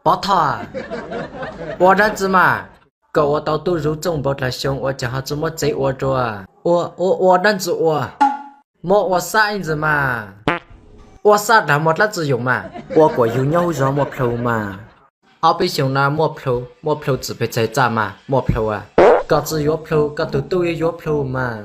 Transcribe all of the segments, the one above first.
Pov Thoj, ua dab tsi mas? Koj ua tau tub zuv txooj npau dlhas xyoo ua cas ho tsi muab txev ua dua? Ua, ua, ua dab tsi ua? Muab ua xab ib ntsis mas. Ua xab dag muaj dlaab tsi yoom mas? Ua kuas yug nyob hub zog muaj plhu mas. Ob peb xyoo no muaj plhu, muaj plhu txwm pes txhais txaj mas muaj plhu. Koj tsi yuav plhu, koj tug tub yuav yuav plhu mas.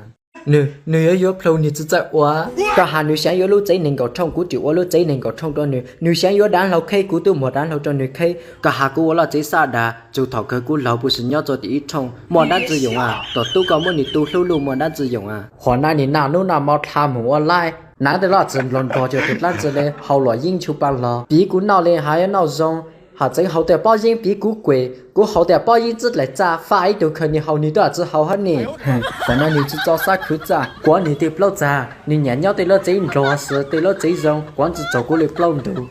Nwg, nwg yuav yuav plhu nwg tsi txawj ua. Koj has nwg xyaav yuav lub txev neeg nkaum thooj, kuv tseem ua lub txev neeg nkaum thooj rua nwg. Nwg xyaav yuav dav hlau kheb, kuv tub muag dav hlau rua nwg kheb. Koj has kuv ua lub txev xab dag, txug thaum kawg kuv laug puj si nyob txug tim ib thooj, muaj dlaab tsi yoom a? Tus tub koj muab nwg tu hlub luj muaj dlaab tsi yoom a? Qhov na nwg naj nub naj mo dlha moog ua laib, naav tej lub txwv nplog nplog cuag tus dlaab tsi le, haus luam yeeb nchu paa log. Piv kuv noj le has yuav noj zoo, has txeev haus tej pob yeeb piv kuv kues, kuv haus tej pob yeeb txwb dlaim txaj, faj ib tug khaws nwg haus nwg tub txwv haus hab ne. Qhov no nwg tsi txaus xab khwv txaj, kuav nwg tej plaub txag, nwg nyam nyob tej lub txev nplog xwb, tej lub txev zoo kuav tsi txaus kuv le plaub ntug.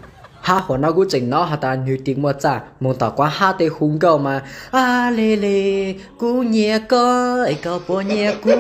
Hab qhov no kuv tseem nov has tas nwg tig muaj txaj moog tom kuav hab tej hu nkauj mas, a le le, kuv nyiam koj es koj puas nyiam kuv,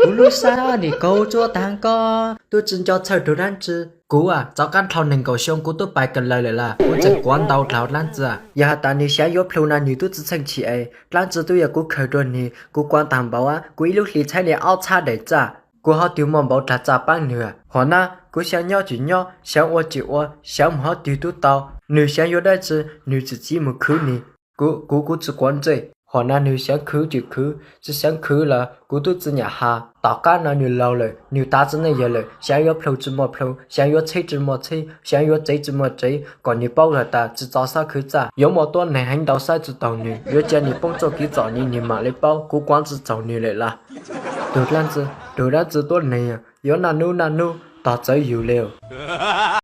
kuv lub sab nwg kaug tsuab taag koj, tub tsi nco txhawj rua dlaab tsi. Kuv txaus qaab dlhau neeg nkaum xyoo kuv tub pais kawg lawm lawm las, kuv tseem kuav ntau dlhau dlaab tsi. Yog has tas nwg xyaav yuav plhu no nwg tub tsi txheej chim es dlaab tsi tub yog kuv khaws rua nwg, kuv kuav taag npaum, kuv ib lub hli tshaib le ob txhab daim txaj, kuv ho twg muaj npaum dlaag txaj paab nwg. Qhov na kuv xyaav nyob tsi nyob, xyaav ua tsi ua, xyaav moog hov twg tub tau. Nwg xyaav yuav dlaab tsi nwg tsi txib moog khwv nwg. Kuv, kuv, kuv tsi quav ntsej. Qhov na nwg xyaav khwv tsi khwv, tsi xyaav khwv los kuv tub tsi nyam has. Tom qaab no nwg laug lawm, nwg tav tsi neej yawg lawm, xyaav yuav plhu tsi muaj plhu, xyaav yuav tsheb tsi muaj tsheb, xyaav yuav tsev tsi muaj tsev, kom nwg paub has tas tsi txaus xab khwv txaj. Yuav muaj tuab neeg heev ntau saib tsi taug nwg, yuav cia nwg poob txuj kev txom nyem nwg maam le paub. Kuv kuav tsi txaus nwg lawm las. Tug dlaab tsi, tug dlaab tsi tuab neeg yuav naj nub naj nub tog txawv yug le.